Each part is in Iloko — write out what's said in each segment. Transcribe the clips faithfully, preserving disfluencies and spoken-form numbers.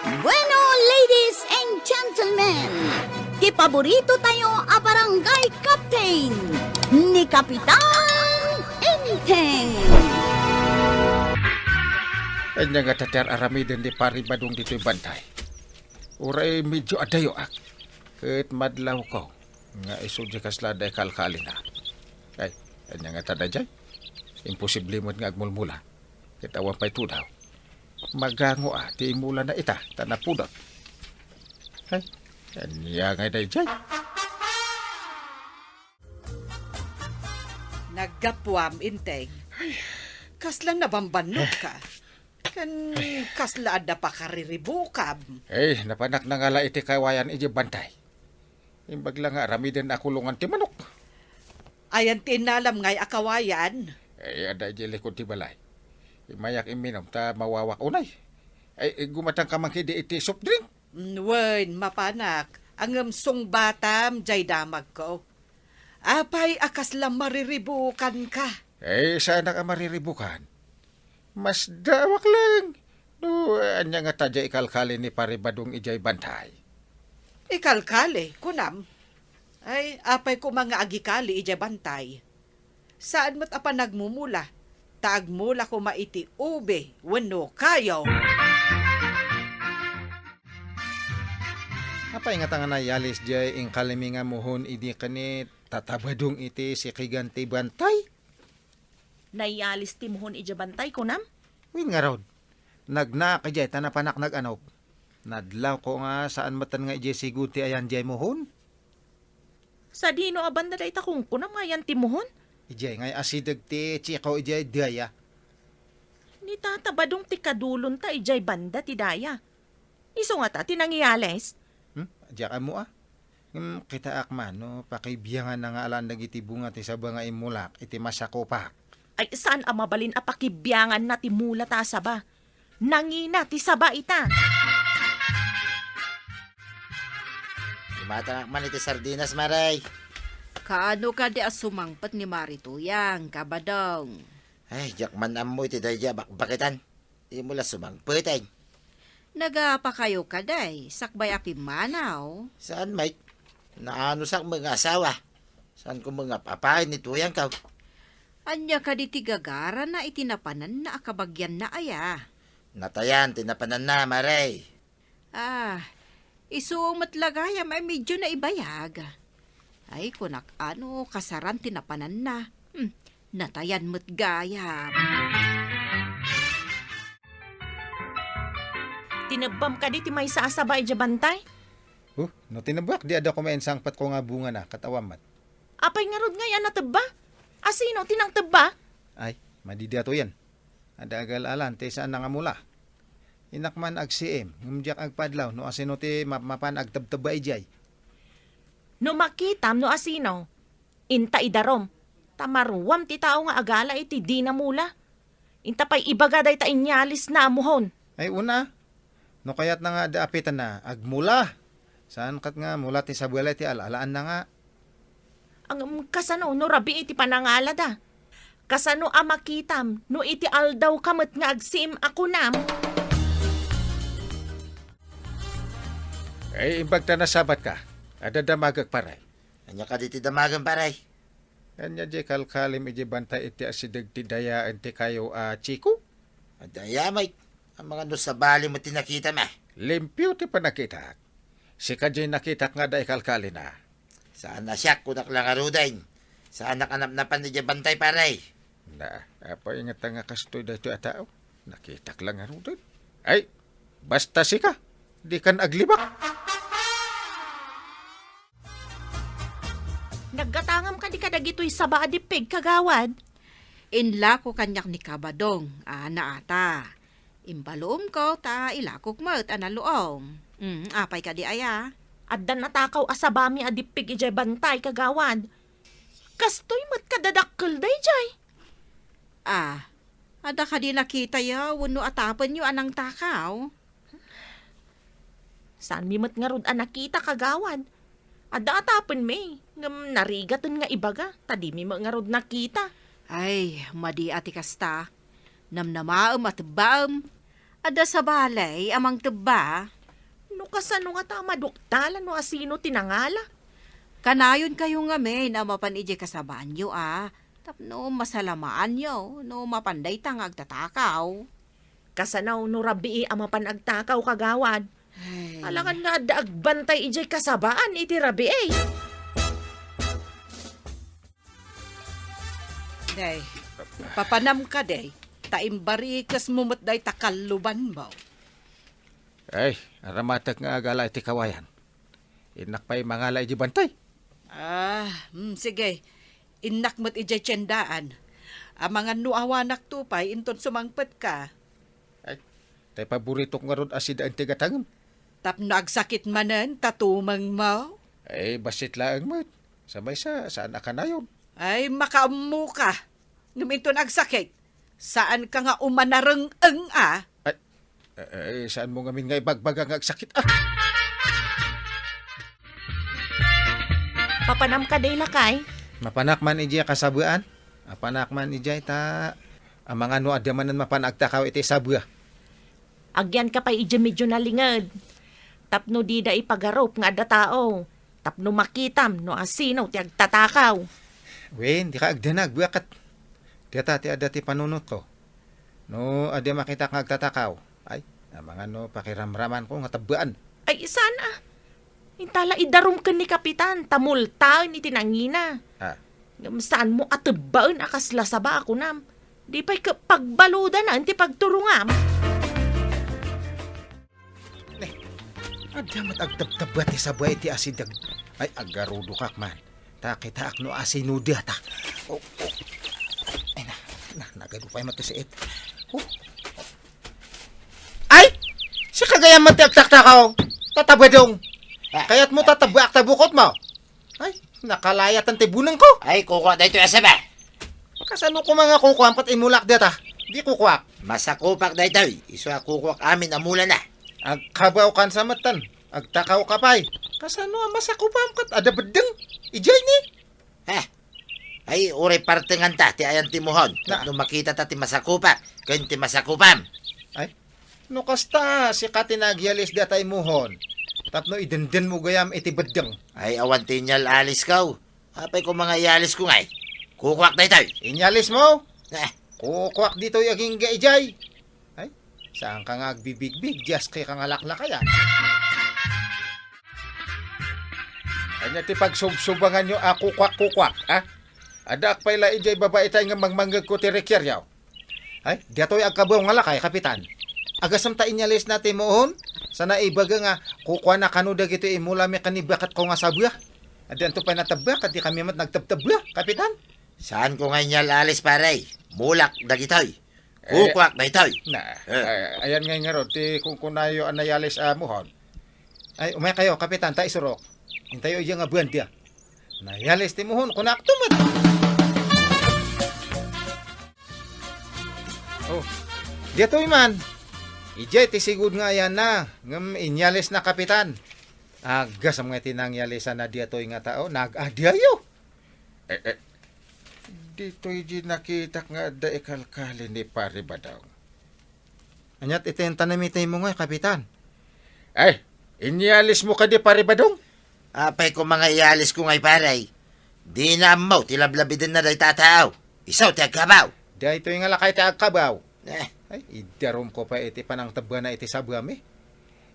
Bueno, ladies and gentlemen, ti paborito tayo a barangay captain, ni Kapitan Enteng. Ania nga ti ar-aramiden ni Pari Badong ditoy bantay? Uray medyo adayoak, ket madlawko nga isu diay kasla da ikalkalina. Ay, ania ngata daydiay? Imposible met nga agmulmula, ket awan pay tudaw. Magango a ti imulana ita ta napudot. Ay, ania ngay daydiay? Naggapuam, Enteng. Ay. Kasla nabambannogka. Ken kasla adda pakariribukam. Ay, napanak nangala iti kawayan idiay bantay. Imbag la nga aramiden a kulongan ti manok. Ayan ti innalam ngay a kawayan? Ay, adda idiay likod ti balay. Immayak imminum ta mawawak unay. Ay, gumatangka man kadi iti soft drink? Mm, wen, mapanak. Ngem sungbatam diay damagko. Apay a kasla mariribukanka? Ay, saanak a mariribukan. Masdaawak laeng no ania ngata diay ikalkali ni Pari Badong idiay bantay. Ikalkali, kunam? Ay, apay koma nga agikali idiay bantay? Saan met a panagmumula, ta agmula koma iti ube wenno kayo. Apay ngata nga nayalis diay inkalimi nga muhon idi ken ni Tata Badong iti sikigan ti bantay? Nayalis ti muhon idiay bantay, kunam? Wen ngarud, nagnaak idiay ta napanak nag-anop. Nadlawko nga saan metten nga idiay sigud ti ayan diay muhon. Sadino a banda dayta kunkunam nga ayan ti muhon? Idiay ngay asideg ti Chico idiay daya. Ni Tata Badong ti kadulonta idiay banda ti daya. Isu ngata ti nangiyalis? Hmm? Diak ammo a. Ngem kitaak man no pakibianganna nga alan dagiti bunga ti saba nga immulak iti masakupak. Ay, saan a mabalin a pakibianganna ti mula ta a saba. Nangina ti saba ita. Imatangak man iti sardinas, Mare. Kaano kadi a sumangpet ni Mari Tuyang, Kabadong? Ay, diak man ammo iti daydiay a bakbaketan. Dimo la sumangpet, ay. Nagapakayo kadi, sakbay a pimmanaw? Saan, Mike? Naanusak met nga asawa. Saanko met nga ap-apayen ni Tuyangko. Ania kadi ti gagarana iti napananna a kabagianna aya? Natayan ti napananna, Mare. Ah, isu met la gayam ay medyo naibayag. Ay, kunak ano, kasaran ti napananna. Hmm, natayan met gayam. Tinebbam kadi ti maysa a saba idiay bantay? Oh, no tinebbuak, di adda koma insangpetko nga bungana, ket awan met. Apay ngarud ngay a natebba? Asino ti nangtebba? Ay, madi daytoyen. Adda agal-alan ti saanna nga mula. Innak man agsiim, ngem diak agpadlaw no asino ti map-, mapan agtebtebba idiay. No makitam no asino, inta idarom, ta maruam ti tao nga agala iti dina mula. Inta pay ibaga dayta inyalisna a muhon. Ay, una, no kayatna nga adda apitna, agmula. Saan ket nga mula ti sabali ti al-alaanna nga. Ngem kasano no rabii ti panangalada? Kasano a makitam no iti aldawka met nga agsiim a kunam? Ay, imbag ta nasabatka, adda damagek, pare. Ania kadi ti damagem, pare? Ania diay kalkalim idiay bantay iti asideg ti dayaen ti kayo a Chico? Adda aya, Mike. Amangan no sabali met ti nakitam, a. Limpio ti pannakitak. Sika diay nakitak nga adda ikalkalina. Saan a siak, kunak la ngaruden. Saanak a napnapan idiay bantay, pare. Na, apay ngata nga kastoy daytoy a tao? Nakitak la ngaruden. Ay, basta sika, dikan aglibak. Naggatangam kadi kadagitoy saba a dippig, kagawad? Inlako kaniak ni Kabadong, a naata. Impaluomko ta ilakok met a naluom. Mm, apay kadi aya? Adda natakaw a sabami a dippig idiay bantay, kagawad. Kastoy met kadadakkel daydiay. Ah, adda kadi nakitayo wenno atapenyo a nangtakaw? Saanmi met ngarud a nakita, kagawad. Adda atapenmi, ngem narigaten nga ibaga, ta dimi met ngarud nakita. Ay, madi a ti kasta. Namnamaem a tebbaem. Adda sabali a mangtebba? No kasano ngata a maduktalan no asino ti nangala? Kanayonkayo ngamin a mapan idiay kasabaanyo a, tapno masalamaanyo no mapan dayta nga agtatakaw. Kasano no rabii a mapan agtakaw, kagawad? Ay. Alangan nga adda agbantay idiay kasabaan iti rabii. Day, papanam kadi, ta imbarikesmo met dayta kallubanmo. Ay, aramatek nga agala iti kawayan. Innak pay mangala iti bantay. Ah, mm, sige. Innak met idiay tiendaan. Amangan no awanakto pay inton sumangpetka. Ay, tay paboritok ngarud a sidaen ti gatangem. Tapno agsakit manen ta tumengmo? Ay, bassit laeng met. Sa maysa, saan a kanayon. Ay, makaammoka. Ngem inton agsakit, saanka nga umanareng-eng a? Ay, eh, eh, saanmo ngamin nga ibagbaga nga agsakit, ah? Papanam kadi, lakay? Mapanak man idiay kasabuan. Mapanak man idiay ta amangan no adda manen mapan agtakaw iti sabua. Agyanka pay idiay medio nalinged. Tapno dida ipagarup nga adda tao. Tapno makitam no asino ti agtatakaw. Wen, dika agdanag, buaket. Data ti adda ti panunotko. No adda makitak nga agtatakaw, ay, amangan no pakiramramanko nga tebbaan. Ay, saan a? Intala idarum ken ni Kapitan, ta multaen iti nangina. Ah. Ngem saanmo a tebbaen a kasla saba a kunam. Di pay ket pagbaludanan ti pagturongam. Ne, adda met agtebtebba ti sabua iti asideg. Ay, agarudokak man. Ta kitaak no asino data. Oh, oh. Ay na, na, nagadu pay met ti siit. Oh. Ay! Sika gayam met ti agtaktakaw. Tatabadong. Ah. Kayatmo tatabbaak ta bukotmo. Ay, nakalayatan ti bunengko. Ay, kukuak daytoy a saba. Kasano koma nga kukuam ket imulak data? Di kukuak. Masakupak daytoy. Isu a kukuak amin a mulana. Agkabawkan sa metten. Agtakawka pay. Kasano a masakupam ket adda beddeng? Idiay ni? Ha? Ay, uray partenganta ti ayan ti muhon. Na. Tapno makitata ti masakupak ken ti masakupam. Ay, no kasta, sika ti nagyalis data imuhon. Tapno idenden mo gayam iti beddeng. Ay, awan ti inyal-alisko. Apay koma nga iyalisko ngay? Kukuak daytoy. Inyalis mo? Eh. Kukuak ditoy agingga idiay. Ay, saanka nga agbibigbig, diaskeka nga laklakayan. Ania ti pagsubsubanganyo a kukuak-kukuak, ha? Addaak pay la idiay babaitay nga mangmangngegko ti rekyeryo. Ay, diatoy agkabaw nga lakay, Kapitan. Agasem ta inyalisna ti muhon, sana ibaga nga kukuana kano dagitoy imulami ken ni baketko nga sabua. Addanto pay natebba, ket di kami met nagtebtebba, Kapitan. Saanko nga inyal-alis, pare. Mulak dagitoy. Eh, kukuak daytoy. Na, eh, ayan ngay ngarud ti kunkunayo a nayalis a muhon. Ay, umay kayo, Kapitan, ta isurok. Intayo iya nga buwan dia. Nayalis ti muhon, kunak tumad. Oh, diatoy man. Idiay ti sigud nga ayan na, ngem inyalis na, Kapitan. Agasem nga ti nangyalisan na diatoy nga tao, nag-adiayo. Eh, eh, ditoy di nakitak nga adda ikalkali ni Pare Badong. Aniat iti intanamiten mo ngay, Kapitan? Ay, inyalismo kadi, Pare Badong? Apay ko mga iyalisko ngay, pare? Dina ammo ti lablabidenna dayta a tao. Isu ti agkabaw. Daytoy nga lakay ti agkabaw. Eh. Ay, idarumko pay iti panangtebbana iti sabuami.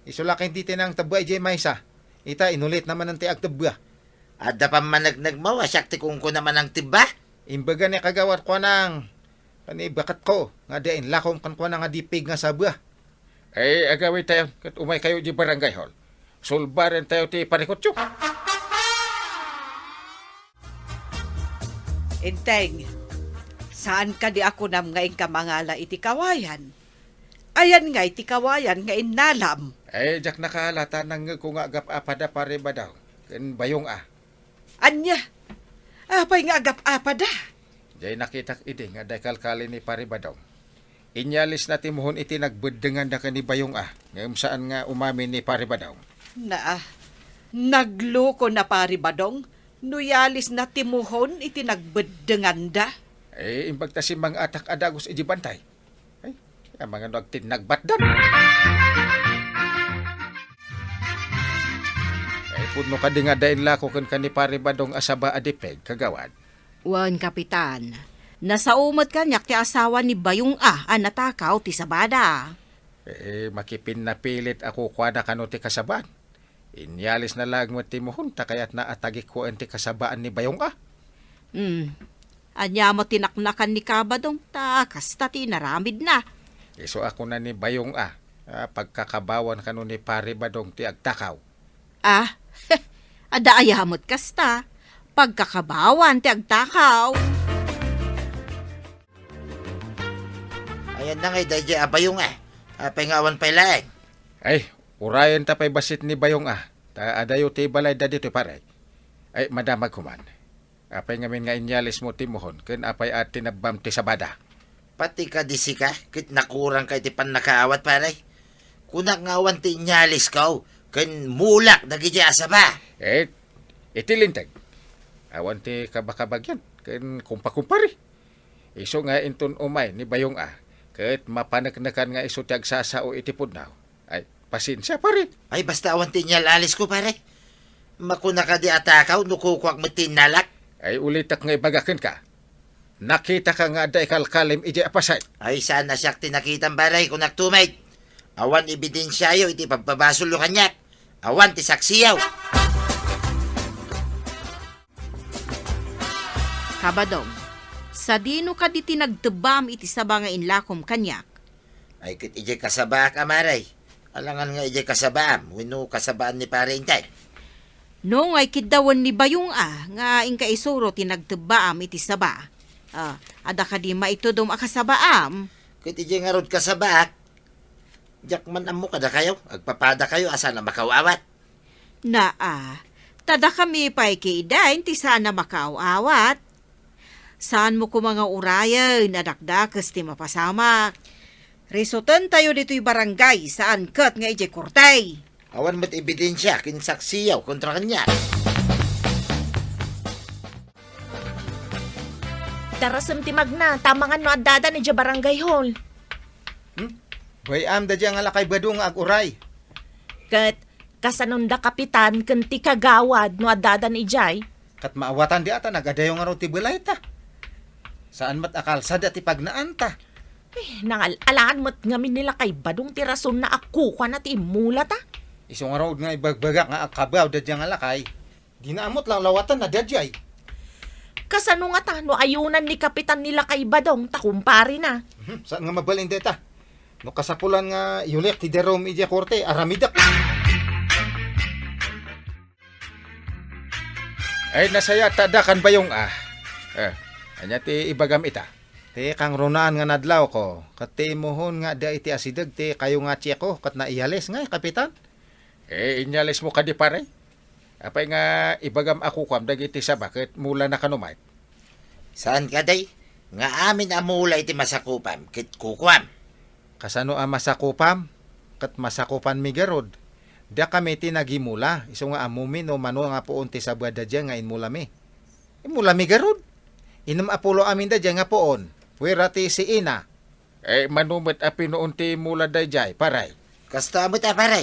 Isu la ken ditoy nangtebba idiay maysa. Ita, inulitna manen ti agtebba. Adda pammaneknekmo a siak ti kunkuna a nangtebba? Imbaga ni Kagawad kuanang, ken ni baketko, nga adda inlakom kenkuana nga dipig nga sabua. Ay, agawidtayon, ket umaykayo idiay barangay hall. Sulbarentayo ti parikutyo. Enteng, saan kadi a kunam nga inka mangala iti kawayan? Ayan nga iti kawayan nga innalam. Ay, diak nakaala ta nangngegko nga agap-apada, Pare Badong, ken Bayong a. Ania? Apay nga agap-apada? Diay nakitak idi nga adda ikalkali ni Pare Badong. Inyalisna ti muhon iti nagbeddengan daka ni Bayong a, ngem saan nga umamin ni Pare Badong. Naa, nagluko na Pare Badong no iyalisna ti muhon iti nagbeddenganda. Eh, imbag ta simmang-atak a dagus iti bantay. Ay, Amangan no agtinnagbatdan. Ay, pudno kadi nga adda inlako kenka ni Pare Badong a saba a dipeg, kagawad? Wen, Kapitan. Nasao met kaniak ti asawa ni Bayong A a natakaw ti sabada. Eh, makipinnapilit a kukuana kano ti kasabaan. Inyalisna laeng met ti muhon ta kayatna a tagikkuaen ti kasabaan ni Bayong A. Hmm. Ania met ti naknakan ni Kabadong ta kasta ti inaramidna? Isu a kuna ni Bayong A, a, pagkakabawan kano ni Pare Badong ti agtakaw. Ah, adda aya met kasta? Pagkakabawan ti agtakaw. Ayan na ngay, daydiay a Bayong A. Apay nga awan pay laeng? Ay, urayen ta pay bassit ni Bayong A. Ta adayo ti balayda ditoy, pare. Ay, madamag koman. Apay ngamin nga inyalismo ti muhon, ken apay a tinebbam ti sabada? Pati kadi sika, ket nakurangka iti pannakaawat, pare. Kunak nga awan ti inyalisko, ken mulak dagidiay a saba. Eh, iti linteg. Awan ti kabakabagyan, ken kumpakumpari. Isu nga inton umay ni Bayong A, ket mapaneknekan nga isu ti agsasao iti pudno. Ay, pasensia, pare. Ay, basta awan ti inyal-alisko, pare. Makuna kadi a takaw no kukuak met ti innalak? Ay, ulitek nga ibaga kenka. Nakitaka nga adda ikalkalim idiay a paset. Ay, saan a siak ti nakitam, pare, kunak tumet. Awan ebidensiayo iti pagpabasolyo kaniak. Awan ti saksiyo. Kabadong, sadino kadi ti nagtebbaam iti saba nga inlakom kaniak? Ay, ket idiay kasabaak, a, pare. Alangan nga idiay kasabaam, wenno kasabaan ni Pare Intay? No nga ikiddawen ni Bayong A nga inka isuro ti nagtebbaam iti saba. Ah, adda kadi maitudom a kasabaam? Ket idiay ngarud kasabaak, diak man ammo kadakayo, agpapadakayo a saan a makaaw-awat. Naa, ta dakami pay kitaen ti saan a makaaw-awat. Saanmo koma nga urayen a dakdakes ti mapasamak. Risutentayo ditoy barangay, saan ket nga idiay korte. Awan met ebidensia ken saksiyo kontra kaniak. Darasem ti magna, ta amangan no addadan idiay barangay hall. Hmm? Bay-am daydiay nga lakay Badong nga ag-uray. Ket kasanonda kapitan ken ti kagawad no addadan idiay? Ket maawatan di ata nagadayo ngarud ti balay ta. Saan met a kalsada ti pagnaanta. Eh, nangal-alaan met ngamin ni lakay Badong ti rasonna a kukuana ti immulata. Isu ngarud nga ibagbagak nga agkabaw daydiay nga lakay. Dina ammo ti lawlawatan a daydiay. Kasano ngata no ayunan ni Kapitan ni lakay Badong ta kumparina? Mhm, saan nga mabalin dayta? No kasapulan nga iuliak ti darum idiay korte, aramidek. Ay, nasayaat ta adda kan Bayong A. Eh, ania ti ibagam ita? Ti kangrunaan nga nadlawko, ket ti immuhon nga adda iti asideg ti kayo nga Chico ket naiyalis ngay, Kapitan? Eh, inyalismo kadi, pare? Apay nga ibagam a kukuam dagiti saba ket mulana kano met? Saan kadi? Nga amin a mula iti masakupam ket kukuam. Kasano a masakupam? Ket masakupanmi garud. Dakami ti nagimula, isu nga ammomi no mano nga puon ti saba daydiay nga immulami. Immulami garud? Innem a pulo amin daydiay nga puon. Puera ti siina. Eh, mano met a pinuon ti mula daydiay, pare? Kasta met a, pare.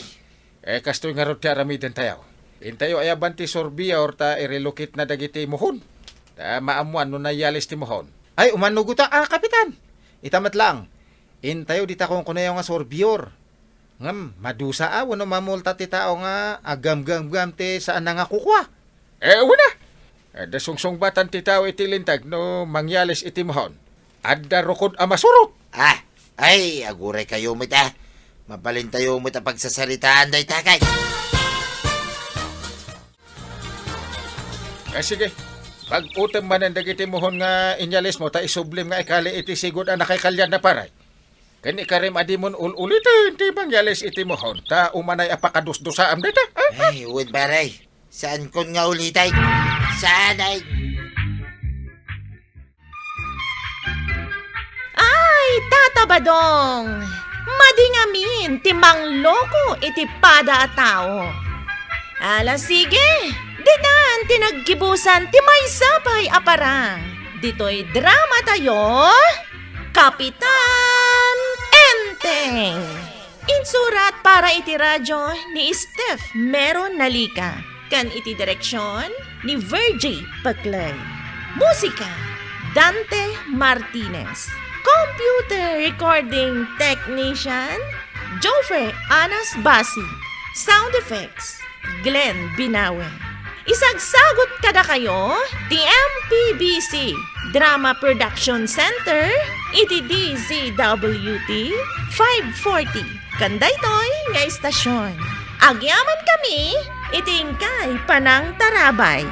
Eh, kastoy ngarud ti aramidentayo. Intayo ayaban ti surveyor ta irelocate na dagiti muhon. Ta maammuan no nayalis ti muhon. Ay, umannugotak a, Kapitan. Ita met laeng. Intayo dita kunkunayo nga surveyor. Ngem, madusa a wenno mamulta ti tao nga aggamgamgam ti saan a nga kukua? Eh, wen a. Adda sungsungbatan ti tao iti linteg no mangyalis iti muhon. Adda rukod a masurot. Ah, ay, aguray kayo met a. Mabalintayo met a pagsasaritaan dayta kay. Eh, sige. Pag-utem manen dagiti muhon nga inyalismo ta isublim nga ikali iti sigud a nakaikalianna, pare. Ken ikarim a dimon ul-uliten ti mangyalis iti muhon ta umanay a pakadusdusaam dayta. Ah? Ay, wen, pare. Saankon nga uliten. Saan ay? Ay, Tata Badong! Madi ngamin ti mangloko iti pada a tao. Ala, sige, ditan ti naggibusan ti maysa pay a parang. Ditoy drama tayo, Kapitan N. Insurat para iti radyo ni Steph Meron Nalica, ken iti direksyon ni Virgie Paclay. Musika, Dante Martinez. Computer recording technician, Joffrey Anas Basi. Sound effects, Glenn Binawe. Isagsagut kadakayo ti M P B C Drama Production Center iti D Z W T five forty. Ken daytoy nga istasyon, agyamankami iti inkay panangtarabay.